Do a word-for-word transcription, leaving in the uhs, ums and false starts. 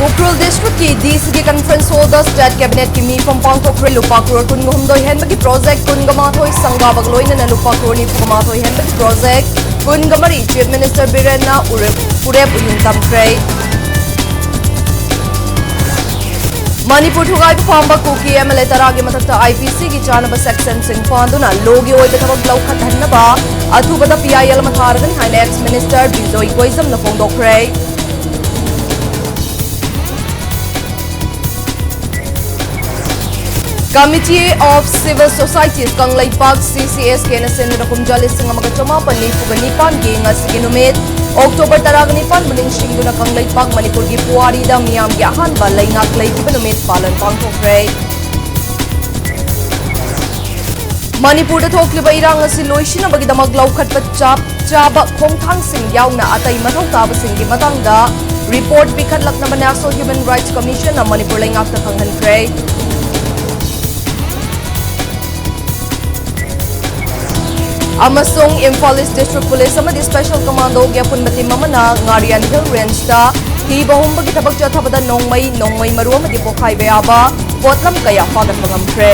ꯎꯈ꯭ꯔꯨꯜ ꯗꯤꯁꯇ꯭ꯔꯤꯛꯀꯤ ꯗꯤ ꯁꯤꯒꯤ ꯀꯟꯐꯔꯦꯟꯁ ꯍꯣꯜꯗ ꯁ꯭ꯇꯦꯠ ꯀꯦꯕꯤꯅꯦꯠꯀꯤ ꯃꯤꯐꯝ ꯄꯥꯡꯊꯣꯛꯈ꯭ꯔꯦ꯫ ꯂꯨꯄꯥ ꯀ꯭ꯔꯣꯔ ꯀꯨꯟꯒ ꯍꯨꯝꯗꯣꯏ ꯍꯦꯟꯕꯒꯤ ꯄ꯭ꯔꯣꯖꯦꯛ ꯀꯨꯟꯒ ꯃꯥꯊꯣꯏ ꯁꯪꯒꯥꯕꯒ ꯂꯣꯏꯅꯅ ꯂꯨꯄꯥ ꯀ꯭ꯔꯣꯔ ꯅꯤꯐꯨꯒ ꯃꯥꯊꯣꯏ ꯍꯦꯟꯕꯒꯤ ꯄ꯭ꯔꯣꯖꯦꯛ ꯀꯨꯟꯒ ꯃꯔꯤ ꯆꯤꯐ ꯃꯤꯅꯤꯁꯇꯔ ꯕꯤꯔꯦꯟꯅ ꯎꯔꯦꯞ-, ꯎꯔꯦꯞ ꯎꯌꯨꯡ ꯇꯝꯈ꯭ꯔꯦ꯫ ꯃꯅꯤꯄꯨꯔ ꯊꯨꯒꯥꯏꯕ ꯄꯥꯝꯕ ꯀꯨꯀꯤ ꯑꯦꯝ ꯑꯦꯜ ꯑꯦ ꯇꯔꯥꯒꯤ ꯃꯊꯛꯇ ꯑꯥꯏ ꯄꯤ ꯁꯤꯒꯤ ꯆꯥꯅꯕ ꯁꯦꯛꯁꯟꯁꯤꯡ ꯄꯥꯟꯗꯨꯅ ꯂꯣꯒꯤ ꯑꯣꯏꯕ ꯊꯕꯛ ꯂꯧꯈꯠꯍꯟꯅꯕ ꯑꯊꯨꯕꯗ ꯄꯤ ꯑꯥꯏ ꯑꯦꯜ ꯑꯃ ꯊꯥꯔꯒꯅꯤ ꯍꯥꯏꯅ ꯑꯦꯛꯁ ꯃꯤꯅꯤꯁꯇꯔ ꯕꯤꯖꯣꯏ ꯀꯣꯏꯖꯝꯅ ꯐꯣꯡꯗꯣꯛꯈ꯭ꯔꯦ꯫ Committee of Civil Societies ꯀꯪꯂꯩꯄꯥꯛ, ꯁꯤ ꯁꯤ ꯑꯦꯁ ꯀꯦꯅ ꯁꯤꯟꯗꯨꯅ ꯀꯨꯝꯖꯥ ꯂꯤꯁꯤꯡ ꯑꯃꯒ ꯆꯃꯥꯄꯟ ꯅꯤꯐꯨꯒ ꯅꯤꯄꯥꯟꯒꯤ ꯉꯁꯤꯒꯤ ꯅꯨꯃꯤꯠ, ꯑꯣꯛꯇꯣꯕꯔ ꯇꯔꯥꯒ ꯅꯤꯄꯥꯟꯕꯨ ꯅꯤꯡꯁꯤꯡꯗꯨꯅ ꯀꯪꯂꯩꯄꯥꯛ ꯃꯅꯤꯄꯨꯔꯒꯤ ꯄꯨꯋꯥꯔꯤꯗ ꯃꯤꯌꯥꯝꯒꯤ ꯑꯍꯥꯟꯕ ꯂꯩꯉꯥꯛ ꯂꯩꯈꯤꯕ ꯅꯨꯃꯤꯠ ꯄꯥꯂꯟ ꯄꯥꯡꯊꯣꯛꯈ꯭ꯔꯦ꯫ ꯃꯅꯤꯄꯨꯔꯗ ꯊꯣꯛꯂꯤꯕ ꯏꯔꯥꯡ ꯑꯁꯤ ꯂꯣꯏꯁꯤꯟꯅꯕꯒꯤꯗꯃꯛ ꯂꯧꯈꯠꯄ ꯆꯞ ꯆꯥꯕ ꯈꯣꯡꯊꯥꯡꯁꯤꯡ ꯌꯥꯎꯅ ꯑꯇꯩ ꯃꯊꯧ ꯇꯥꯕꯁꯤꯡꯒꯤ ꯃꯇꯥꯡꯗ ꯔꯤꯄꯣꯔꯠ ꯄꯤꯈꯠꯂꯛꯅꯕ National Human Rights Commissionꯅ ꯃꯅꯤꯄꯨꯔ ꯂꯩꯉꯥꯛꯇ ꯈꯪꯍꯟꯈ꯭ꯔꯦ꯫ ꯑꯃꯁꯨꯡ ꯏꯝꯐꯥꯜ ꯏꯁ ꯗꯤꯁꯇ꯭ꯔꯤꯛ ꯄꯨꯂꯤꯁ ꯑꯃꯗꯤ ꯁ꯭ꯄꯦꯁꯦꯜ ꯀꯃꯥꯟꯗꯣꯒꯤ ꯑꯄꯨꯟꯕ ꯇꯤꯝ ꯑꯃꯅ ꯉꯥꯔꯤꯌꯥꯟ ꯍꯤꯜ ꯔꯦꯟꯖꯇ ꯊꯤꯕ ꯍꯨꯝꯕꯒꯤ ꯊꯕꯛ ꯆꯠꯊꯕꯗ ꯅꯣꯡꯃꯩ, ꯅꯣꯡꯃꯩ ꯃꯔꯨ ꯑꯃꯗꯤ ꯄꯣꯈꯥꯏꯕ ꯌꯥꯕ ꯄꯣꯠꯂꯝ ꯀꯌꯥ ꯐꯥꯒꯠꯄ ꯉꯝꯈ꯭ꯔꯦ꯫